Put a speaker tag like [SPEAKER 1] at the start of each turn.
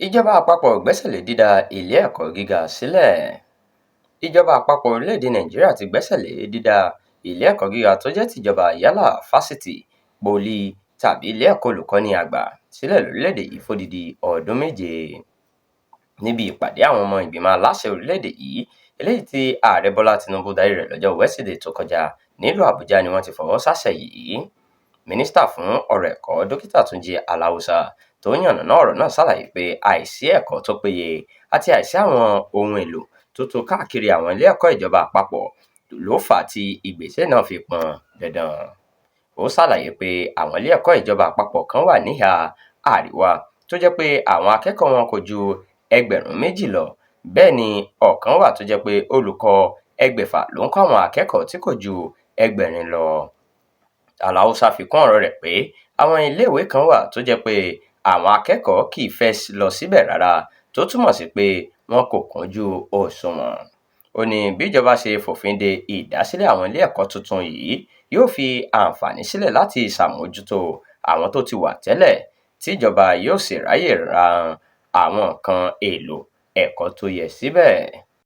[SPEAKER 1] Ìjọba àpapọ̀ gbẹ́sẹ̀ lé dídá ilé ẹ̀kọ́ gíga sílẹ̀. Ìjọba àpapọ̀ orílẹ̀-èdè Nàìjíríà ti gbẹ́sẹ̀ lé dídá ilé ẹ̀kọ́ gíga tó jẹ́ tìjọba yálà fásitì, pólì tàbí ilé ẹ̀kọ́ olùkọ́ni àgbà sílẹ̀ lórílẹ̀-èdè yìí fódidi ọdún 7. Níbi ìpàdé àwọn ọmọ ìgbìmọ̀ aláṣẹ orílẹ̀-èdè yìí, eléyìí tí Ààrẹ Bọ́lá Tinubu darí rẹ̀ lọ́jọ́ Wẹ́sídẹ̀ẹ́ tó kọjá nílùú Àbújá ni wọ́n ti fọwọ́ sáṣẹ yìí. Mínísítà fún ọ̀rọ̀ ẹ̀kọ́, Dókítà Túnjí Aláùsà, tó yànnàná ọ̀rọ̀ náà ṣàlàyé pé àìsí ẹ̀kọ́ tó péye àti àìsí àwọn ohun èlò tó tó káàkiri àwọn ilé ẹ̀kọ́ ìjọba àpapọ̀ ló fà á tí ìgbésẹ̀ náà fi pọn dandan. Ó ṣàlàyé pé àwọn ilé ẹ̀kọ́ ìjọba àpapọ̀ kan wà níhà àríwá tó jẹ́ pé àwọn akẹ́kọ̀ọ́ wọn kò ju 2,000 lọ, bẹ́ẹ̀ ni ọ̀kan wà tó jẹ́ pé olùkọ́ 600 ló ń kọ́ àwọn akẹ́kọ̀ọ́ tí kò ju 800 lọ. Aláùsà fi kún ọ̀rọ̀ rẹ̀ pé àwọn iléèwé kan wà tó jẹ́ pé àwọn akẹ́kọ̀ọ́ kì í fẹ́ lọ síbẹ̀ rárá, tó túmọ̀ sí pé wọn kò kúnjú òṣùwọ̀n. Ó ní bíjọba ṣe fòfin de ìdásílẹ̀ àwọn ilé ẹ̀kọ́ tuntun yìí yóò fi àǹfààní sílẹ̀ láti ṣàmójútó àwọn tó ti wà tẹ́lẹ̀, tíjọba yóò sì ráyè ra àwọn nǹkan èlò ẹ̀kọ́ tó yẹ síbẹ̀.